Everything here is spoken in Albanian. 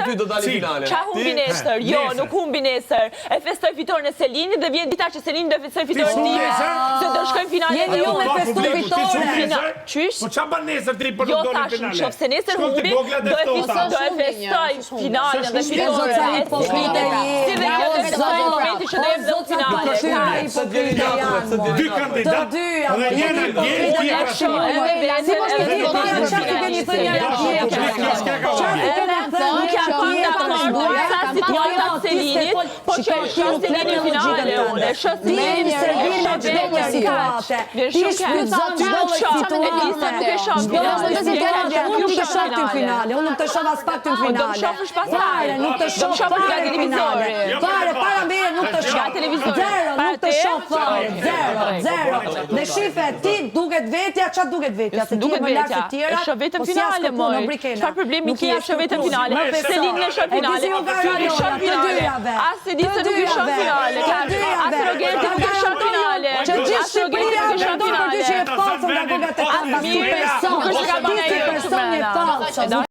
dy do dalin finale. Ça humbi nesër? Jo, nuk humbi nesër. E festoj fitoren e Selinit dhe vjen dita që Selini do festoj fitoren time. Se do shkojmë finale Jeni ju me festu fitoren. Qysh? Po ça bën nesër ti për jo, të dalë finale? Jo, thash, në nesër humbi, do e festoj, do e festoj finalen dhe fitoren e Selinit. Si dhe kjo do e festoj në momentin që do jem në finale. Dy kandidat dhe një në një, tjetra shumë. Si mos të di, po çfarë ti keni thënë njëra tjetrës? Nuk jam pak dakord me sa situata të Selinit, po që e shoh Selinin finale unë, e shoh Selinin në servirë në çdo lloj situate. Ti shfrytëzon çdo lloj situate. Elisa nuk e shoh Çdo lloj situate, unë nuk të shoh ty finale, unë nuk të shoh as pak ty finale. Do më shofësh pastaj. Fare, nuk të shoh fare finale. Fare, para meje nuk të shoh. Zero, nuk të shoh fare, zero, zero. Dhe shife, ti duket vetja, ça duket vetja, se ti je më lart se tjerat, E shoh vetëm po si finale, as moj. në Brikena. Çfarë problemi Nuk ke? je E shoh vetëm as finale. Më beso. Selinin e shoh E di finale. si ju ka Ty nuk shoh rënë, të finale. dyjave. As e di se nuk i shoh finale. Të dyjave. As Rogerti nuk e shoh finale. Që gjithë As Rogerti Shqipëria nuk e shoh mendon për ty që je finale. falso nga gogat e As kamba, si mirë, person. nuk është se ka Ti bën si ajo person je mrena. falso.